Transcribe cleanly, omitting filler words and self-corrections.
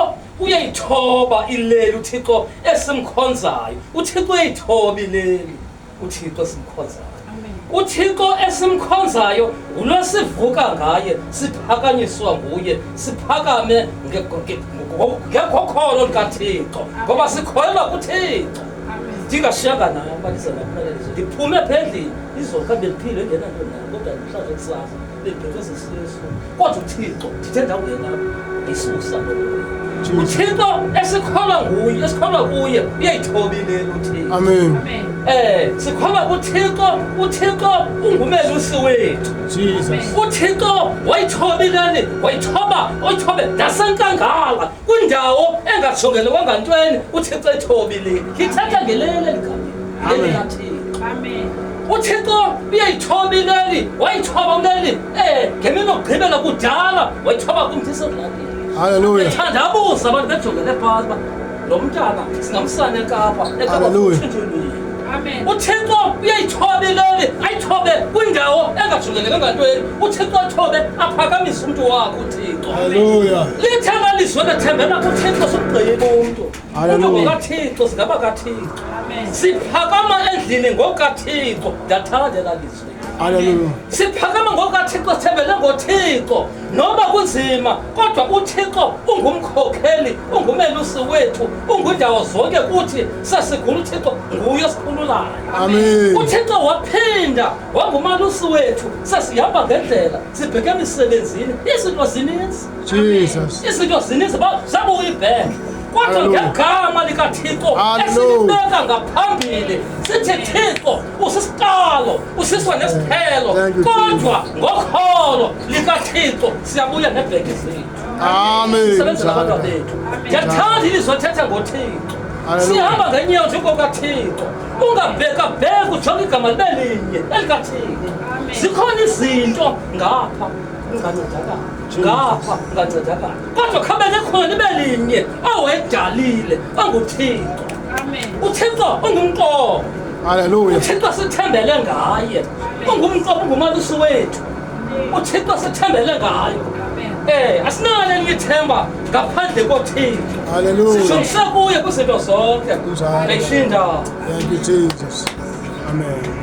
Uthixo uyayithoba ileli, uThixo esimkhonzayo. UThixo uyayithoba ileli, uThixo esimkhonzayo. UThixo esimkhonzayo ngulo sivuka ngaye, siphakanyiswa nguye, siphakame ngegokholo likaThixo, ngoba sikholelwa kuThixo. Ndingashiyanga naye ubalisa nakumelelizo, ndiphume pha endlini izolo khange bendiphile engenanto nayo, kodwa namhlanje kusasa bendiphethwe sisisu, kodwa uThixo ndithe ndawungena ndisusa loo. UThixo esikholwa nguye, esikholwa kuye, uyayithobile uThixo. Amen. Sikholwa kuThixo, uThixo ungumelusi wethu. Jesus. UThixo wayithobileni, wayithoba, oyithobe nasenkangala, kwindawo engajongelewanga ntweni, uThixo ethobile. Ngithetha ngelele ligama. Leli laThixo. Amen. UThixo uyayithobileli, wayithoba uleli ngemini yokugqibela kudala, wayithoba kumthi sezilalini. Hallelujah. Bethandabuza abantu bejongele phantsi uba lo mntana singamsana eKapa, eKapa Hallelujah. kutshintshe. Amen. UThixo uyayithobileli, ayithobe kwindawo engajongelekanga ntweni. UThixo athobe, aphakamise umntu wakhe uThixo. Hallelujah. Lithe lalizwe lethembela kuThixo, sumgqiba umntu. Hallelujah. Umntu ngokaThixo, singaba kaThixo. Amen. Siphakama endlini ngokaThixo. Ndiyathanda elaa lizwi. Hallelujah. Siphakama ngokaThixo, sithembele ngoThixo. Noba kunzima, kodwa uThixo ungumkhokheli, ungumelusi wethu, ungundawo zonke kuthi. Sesigula uThixo nguye osikhululayo. Amen. UThixo waphinda wangumalusi wethu, sesihamba ngendlela, sibheke emisebenzini. Izinto zininzi. Jesus. Izinto zininzi, zabuya ibheke. Kodwa Hallelujah. ngegama likaThixo Hallelujah. esilibeka ngaphambili, sithi Thixo usisiqalo, usiswa nesiphelo. Thank you, Kodwa ngokholo likaThixo siyabuya nebheke zethu. Amen. Sisebenzela abantwana bethu. Ndiyathanda ilizwi othetha ngoThixo. Hallelujah. Sihamba ngenyawo njengokaThixo. Ungabhekabheki, ujonge igama libe linye elikaThixo. Zikhona izinto ngapha ungancedakala, ngapha ungancedakala, kodwa khabe likhona libe linye owedalile onguThixo. Amen. uThixo ungumqobo. Hallelujah. uThixo sithembele ngaye, ungumqobo, ungumalusi wethu. uThixo sithembele ngayo. Asinalo elinye ithemba ngaphandle koThixo. Hallelujah. Sijongise kuye kwizinto zonke. Kunjalo. Ayishinda. Thank you, Jesus. Amen.